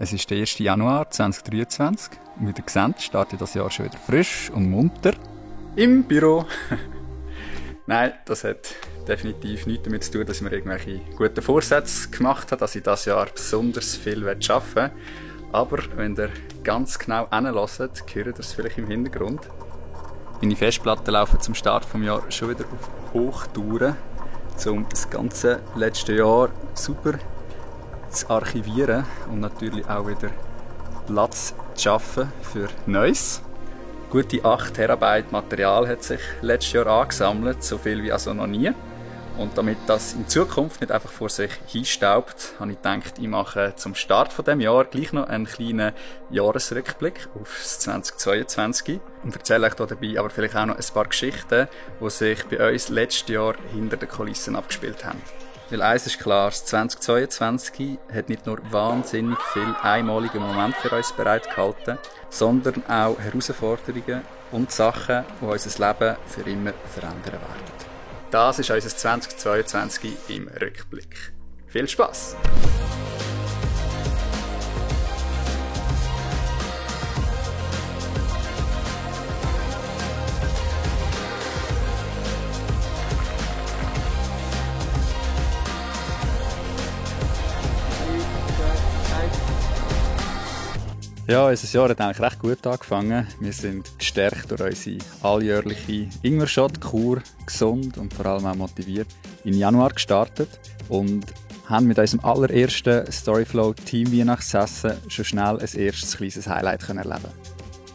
Es ist der 1. Januar 2023 und wie ihr seht, startet das Jahr schon wieder frisch und munter im Büro. Nein, das hat definitiv nichts damit zu tun, dass ich mir irgendwelche guten Vorsätze gemacht habe, dass ich dieses Jahr besonders viel arbeiten will. Aber wenn ihr ganz genau hinhört, hört ihr es vielleicht im Hintergrund. Meine Festplatten laufen zum Start des Jahres schon wieder auf Hochtouren, um das ganze letzte Jahr super zu archivieren und natürlich auch wieder Platz zu schaffen für Neues. Gute 8 Terabyte Material hat sich letztes Jahr angesammelt, so viel wie also noch nie. Und damit das in Zukunft nicht einfach vor sich hinstaubt, habe ich gedacht, ich mache zum Start von dem Jahr gleich noch einen kleinen Jahresrückblick auf 2022 und erzähle euch dabei aber vielleicht auch noch ein paar Geschichten, die sich bei uns letztes Jahr hinter den Kulissen abgespielt haben. Weil eins ist klar, 2022 hat nicht nur wahnsinnig viel einmalige Momente für uns bereitgehalten, sondern auch Herausforderungen und Sachen, die unser Leben für immer verändern werden. Das ist unser 2022 im Rückblick. Viel Spass! Ja, unser Jahr hat eigentlich recht gut angefangen. Wir sind gestärkt durch unsere alljährliche Ingwer-Shot-Kur, gesund und vor allem auch motiviert, im Januar gestartet und haben mit unserem allerersten Storyflow-Team-Weihnachtsessen schon schnell ein erstes kleines Highlight erleben können.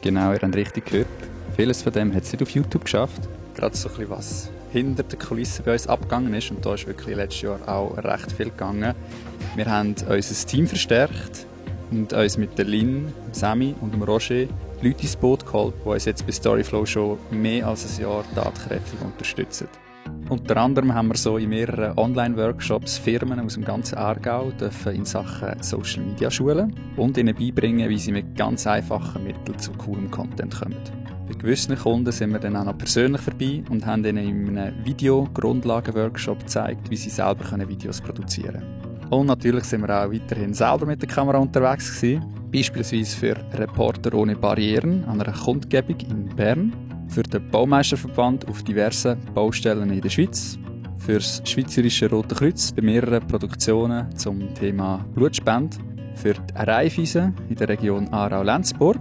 Genau, ihr habt richtig gehört. Vieles von dem hat es nicht auf YouTube geschafft. Gerade so ein bisschen was hinter den Kulissen bei uns abgegangen ist und da ist wirklich letztes Jahr auch recht viel gegangen. Wir haben unser Team verstärkt und uns mit der Lynn, Sammy und dem Roger Leute ins Boot geholt, die uns jetzt bei Storyflow schon mehr als ein Jahr tatkräftig unterstützen. Unter anderem haben wir so in mehreren Online-Workshops Firmen aus dem ganzen Aargau dürfen in Sachen Social Media schulen und ihnen beibringen, wie sie mit ganz einfachen Mitteln zu coolem Content kommen. Bei gewissen Kunden sind wir dann auch noch persönlich vorbei und haben ihnen in einem Video-Grundlagen-Workshop gezeigt, wie sie selber Videos produzieren können. Und natürlich sind wir auch weiterhin selber mit der Kamera unterwegs gewesen. Beispielsweise für Reporter ohne Barrieren an einer Kundgebung in Bern, für den Baumeisterverband auf diversen Baustellen in der Schweiz, für das Schweizerische Rote Kreuz bei mehreren Produktionen zum Thema Blutspende, für die Raiffeisen in der Region Aarau-Lenzburg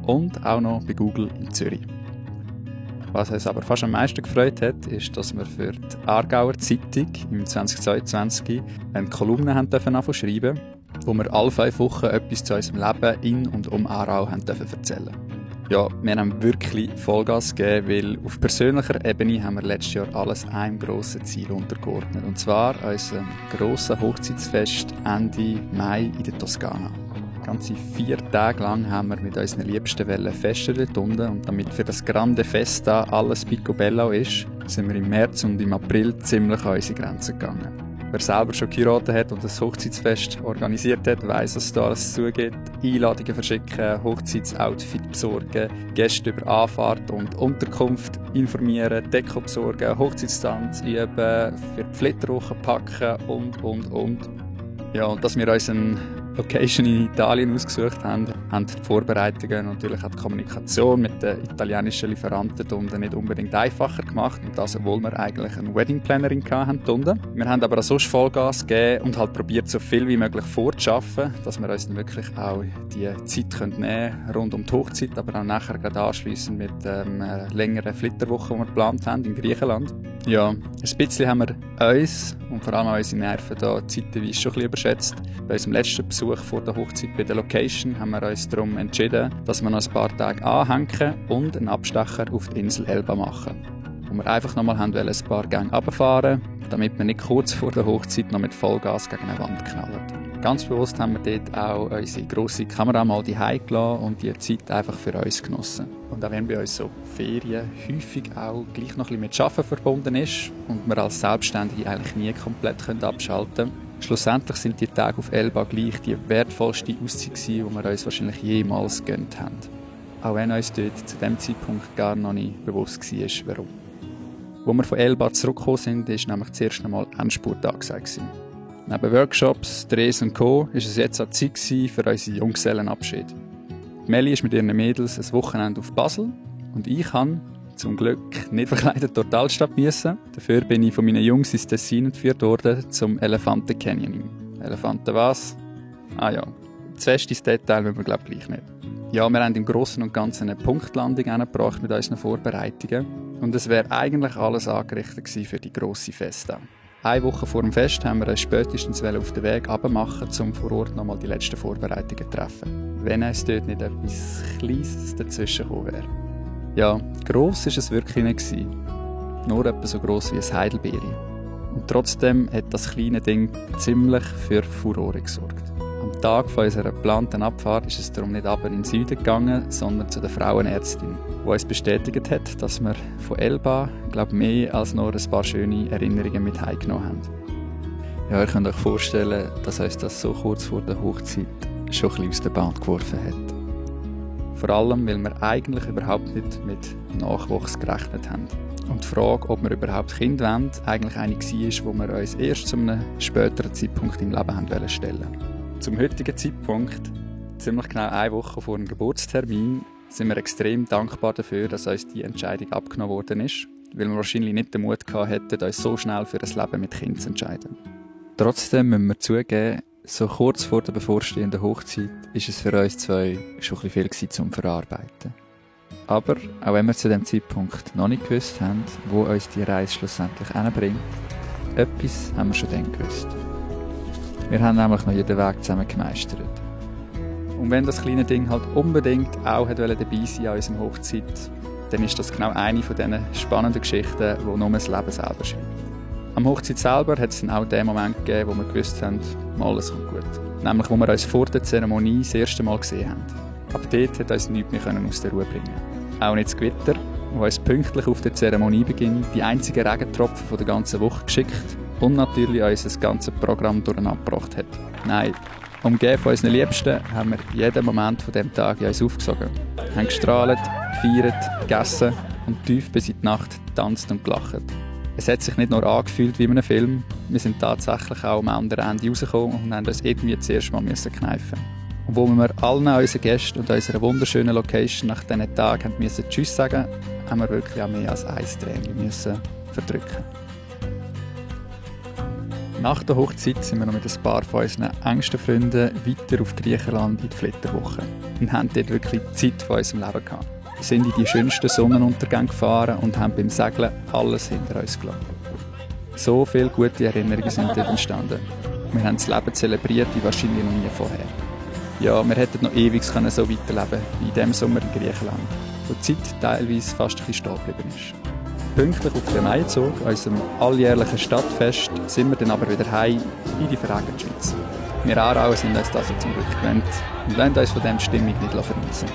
und auch noch bei Google in Zürich. Was uns aber fast am meisten gefreut hat, ist, dass wir für die Aargauer Zeitung im 2022 eine Kolumne haben dürfen schreiben, wo wir alle 5 Wochen etwas zu unserem Leben in und um Aarau haben dürfen erzählen. Ja, wir haben wirklich Vollgas gegeben, weil auf persönlicher Ebene haben wir letztes Jahr alles einem grossen Ziel untergeordnet. Und zwar unserem grossen Hochzeitsfest Ende Mai in der Toskana. Ganze 4 Tage lang haben wir mit unseren Liebsten festen dort unten. Und damit für das Grande Festa alles picobello ist, sind wir im März und im April ziemlich an unsere Grenzen gegangen. Wer selber schon geheiratet hat und ein Hochzeitsfest organisiert hat, weiss, was da alles zugeht. Einladungen verschicken, Hochzeitsoutfit besorgen, Gäste über Anfahrt und Unterkunft informieren, Deko besorgen, Hochzeitstanz üben, für die Flitterwoche packen und. Ja, und dass wir uns eine Location in Italien ausgesucht haben die Vorbereitungen und natürlich auch die Kommunikation mit den italienischen Lieferanten unten nicht unbedingt einfacher gemacht. Und das, obwohl wir eigentlich eine Wedding-Plannerin hatten. Wir haben aber auch sonst Vollgas gegeben und halt probiert, so viel wie möglich vorzuschaffen, dass wir uns dann wirklich auch die Zeit nehmen können, rund um die Hochzeit, aber auch nachher gerade anschliessend mit einer längeren Flitterwoche, die wir geplant haben in Griechenland. Ja, ein bisschen haben wir uns und vor allem auch unsere Nerven da zeitweise schon ein bisschen überschätzt. Bei unserem letzten Besuch vor der Hochzeit bei der Location haben wir uns darum entschieden, dass wir noch ein paar Tage anhängen und einen Abstecher auf die Insel Elba machen. Wo wir einfach nochmal ein paar Gänge runterfahren, damit wir nicht kurz vor der Hochzeit noch mit Vollgas gegen eine Wand knallen. Ganz bewusst haben wir dort auch unsere grosse Kamera mal daheim gelassen und die Zeit einfach für uns genossen. Und auch wenn bei uns so Ferien häufig auch gleich noch ein bisschen mit Arbeiten verbunden ist und wir als Selbstständige eigentlich nie komplett abschalten können, schlussendlich sind die Tage auf Elba gleich die wertvollste Auszeit gewesen, die wir uns wahrscheinlich jemals gegönnt haben. Auch wenn uns dort zu dem Zeitpunkt gar noch nicht bewusst war, warum. Als wir von Elba zurückgekommen sind, war nämlich zuerst einmal Endspurt angesagt. Neben Workshops, Drehs und Co. war es jetzt auch Zeit für unseren Junggesellenabschied. Melli ist mit ihren Mädels ein Wochenende auf Basel und ich kann zum Glück nicht verkleidet durch die Altstadt müssen. Dafür bin ich von meinen Jungs ins Tessin entführt worden zum Elefanten-Canyoning. Elefanten was? Ah ja, das feste Detail müssen wir glaube ich gleich nicht. Ja, wir haben im Großen und Ganzen eine Punktlandung angebracht mit unseren Vorbereitungen. Und es wäre eigentlich alles angerichtet gewesen für die grosse Feste. Eine Woche vor dem Fest haben wir uns spätestens auf den Weg runtermachen, um vor Ort nochmal die letzten Vorbereitungen zu treffen. Wenn es dort nicht etwas Kleines dazwischen gekommen wäre. Ja, gross war es wirklich nicht gewesen. Nur etwa so gross wie ein Heidelbeere. Und trotzdem hat das kleine Ding ziemlich für Furore gesorgt. Am Tag von unserer geplanten Abfahrt ist es darum nicht ab in den Süden gegangen, sondern zu der Frauenärztin, die uns bestätigt hat, dass wir von Elba, glaube mehr als nur ein paar schöne Erinnerungen mit heimgenommen haben. Ja, ihr könnt euch vorstellen, dass uns das so kurz vor der Hochzeit schon ein bisschen aus der Bahn geworfen hat. Vor allem, weil wir eigentlich überhaupt nicht mit Nachwuchs gerechnet haben. Und die Frage, ob wir überhaupt Kinder wollen, eigentlich eine war, die wir uns erst zu einem späteren Zeitpunkt im Leben stellen wollten. Zum heutigen Zeitpunkt, ziemlich genau eine Woche vor dem Geburtstermin, sind wir extrem dankbar dafür, dass uns die Entscheidung abgenommen worden ist, weil wir wahrscheinlich nicht den Mut gehabt hätten, uns so schnell für ein Leben mit Kindern zu entscheiden. Trotzdem müssen wir zugeben, so kurz vor der bevorstehenden Hochzeit ist es für uns zwei schon ein bisschen viel zum Verarbeiten. Aber auch wenn wir zu dem Zeitpunkt noch nicht gewusst haben, wo uns die Reise schlussendlich hinbringt, etwas haben wir schon dann gewusst. Wir haben nämlich noch jeden Weg zusammen gemeistert. Und wenn das kleine Ding halt unbedingt auch dabei sein an unserer Hochzeit, dann ist das genau eine von diesen spannenden Geschichten, die nur das Leben selber schreibt. Am Hochzeit selber hat es dann auch den Moment gegeben, wo wir gewusst haben, alles kommt gut. Nämlich, wo wir uns vor der Zeremonie das erste Mal gesehen haben. Ab dort hat uns nichts mehr aus der Ruhe bringen. Auch nicht das Gewitter, das uns pünktlich auf den Zeremoniebeginn die einzigen Regentropfen von der ganzen Woche geschickt und natürlich unser ganzes Programm durcheinandergebracht hat. Nein, umgeben von unseren Liebsten haben wir jeden Moment von diesem Tag in uns aufgesogen. Wir haben gestrahlt, gefeiert, gegessen und tief bis in die Nacht getanzt und gelacht. Es hat sich nicht nur angefühlt wie in einem Film, wir sind tatsächlich auch am anderen Ende rausgekommen und haben uns irgendwie zuerst mal kneifen. Und wo wir allen unseren Gästen und unserer wunderschönen Location nach diesen Tagen mussten Tschüss sagen, haben wir wirklich auch mehr als ein Tränchen verdrücken. Nach der Hochzeit sind wir noch mit ein paar von unseren engsten Freunden weiter auf Griechenland in die Flitterwoche und haben dort wirklich die Zeit von unserem Leben gehabt. Wir sind in die schönsten Sonnenuntergänge gefahren und haben beim Segeln alles hinter uns gelassen. So viele gute Erinnerungen sind dort entstanden. Wir haben das Leben zelebriert wie wahrscheinlich noch nie vorher. Ja, wir hätten noch ewig so weiterleben wie in diesem Sommer in Griechenland, wo die Zeit teilweise fast ein bisschen stehen geblieben ist. Pünktlich auf den Maizug, unserem alljährlichen Stadtfest, sind wir dann aber wieder heim in die verregnete Schweiz. Wir Aarauer sind uns das zum Glück gewöhnt und wollen uns von dieser Stimmung nicht vermissen.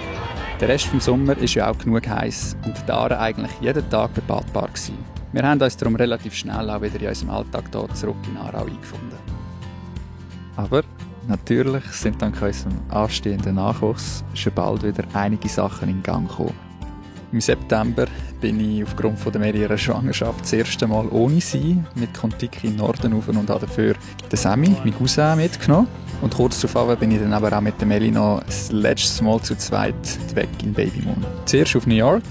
Der Rest des Sommers ist ja auch genug heiß und die Aare eigentlich jeden Tag bebadbar gewesen. Wir haben uns darum relativ schnell auch wieder in unserem Alltag hier zurück in Aarau eingefunden. Aber natürlich sind dank unserem anstehenden Nachwuchs schon bald wieder einige Sachen in Gang gekommen. Im September bin ich aufgrund von mehreren Schwangerschaft das erste Mal ohne sie mit Kontiki in den Norden rauf und habe dafür den Sammy, meinen Cousin, mitgenommen. Und kurz darauf bin ich dann aber auch mit der Melli noch das letzte Mal zu zweit weg in Babymoon. Zuerst auf New York,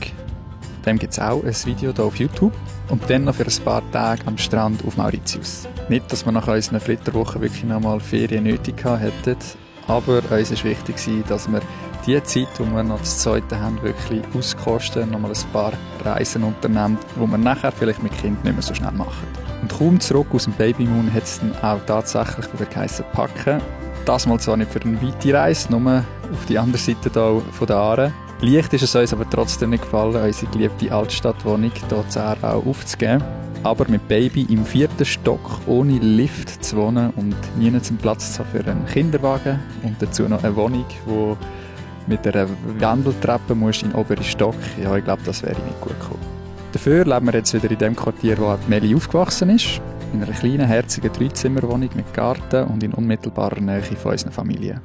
dem gibt es auch ein Video hier auf YouTube. Und dann noch für ein paar Tage am Strand auf Mauritius. Nicht, dass wir nach unserer Flitterwoche wirklich noch mal Ferien nötig hätten, aber uns war wichtig, dass wir die Zeit, die wir noch das Zweite haben, wirklich auskosten, noch mal ein paar Reisen unternehmen, die wir nachher vielleicht mit Kind nicht mehr so schnell machen. Und kaum zurück aus dem Babymoon hat es dann auch tatsächlich wieder geheissen, packen. Das mal zwar nicht für eine weite Reise, nur auf die andere Seite hier von der Aare. Leicht ist es uns aber trotzdem nicht gefallen, unsere geliebte Altstadtwohnung hier in Aarau aufzugeben. Aber mit Baby im 4. Stock ohne Lift zu wohnen und nie zum Platz zu haben für einen Kinderwagen und dazu noch eine Wohnung, die mit einer Wendeltreppe in den oberen Stock, ja, ich glaube, das wäre nicht gut gekommen. Dafür leben wir jetzt wieder in dem Quartier, wo Melli aufgewachsen ist, in einer kleinen, herzigen 3-Zimmer-Wohnung mit Garten und in unmittelbarer Nähe von unserer Familie.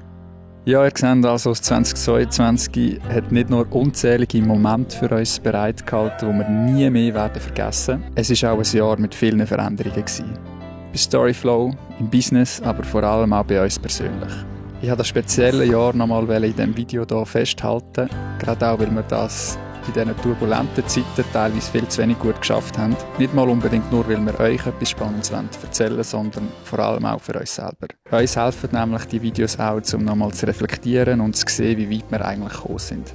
Ja, ihr seht also, 2022 hat nicht nur unzählige Momente für uns bereitgehalten, die wir nie mehr werden vergessen. Es war auch ein Jahr mit vielen Veränderungen gewesen. bei Storyflow, im Business, aber vor allem auch bei uns persönlich. Ich habe das spezielle Jahr nochmal in diesem Video hier festhalten, gerade auch, weil wir das in diesen turbulenten Zeiten teilweise viel zu wenig gut geschafft haben. Nicht mal unbedingt nur, weil wir euch etwas Spannendes erzählen wollen, sondern vor allem auch für uns selber. Uns helfen nämlich die Videos auch, um nochmal zu reflektieren und zu sehen, wie weit wir eigentlich gekommen sind.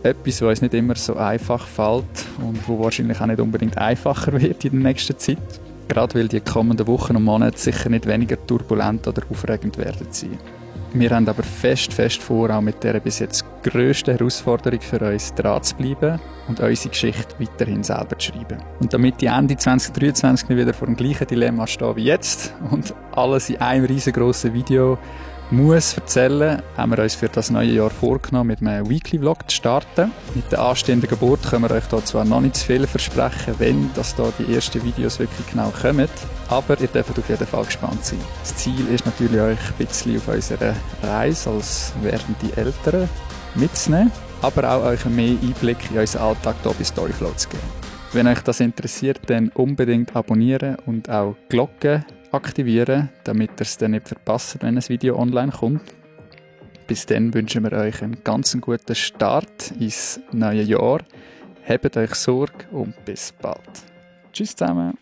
Etwas, was uns nicht immer so einfach fällt und wo wahrscheinlich auch nicht unbedingt einfacher wird in der nächsten Zeit. Gerade weil die kommenden Wochen und Monate sicher nicht weniger turbulent oder aufregend werden sein. Wir haben aber fest vor, auch mit dieser bis jetzt grössten Herausforderung für uns dran zu bleiben und unsere Geschichte weiterhin selber zu schreiben. Und damit die Ende 2023 nicht wieder vor dem gleichen Dilemma stehen wie jetzt und alles in einem riesengroßen Video muss erzählen, haben wir uns für das neue Jahr vorgenommen, mit einem Weekly-Vlog zu starten. Mit der anstehenden Geburt können wir euch da zwar noch nicht zu viel versprechen, wenn dass da die ersten Videos wirklich genau kommen, aber ihr dürft auf jeden Fall gespannt sein. Das Ziel ist natürlich, euch ein bisschen auf unserer Reise als werdende Eltern mitzunehmen, aber auch euch mehr Einblick in unseren Alltag hier bei Storyflow zu geben. Wenn euch das interessiert, dann unbedingt abonnieren und auch Glocke aktivieren, damit ihr es dann nicht verpasst, wenn ein Video online kommt. Bis dann wünschen wir euch einen ganz guten Start ins neue Jahr. Habt euch Sorge und bis bald. Tschüss zusammen.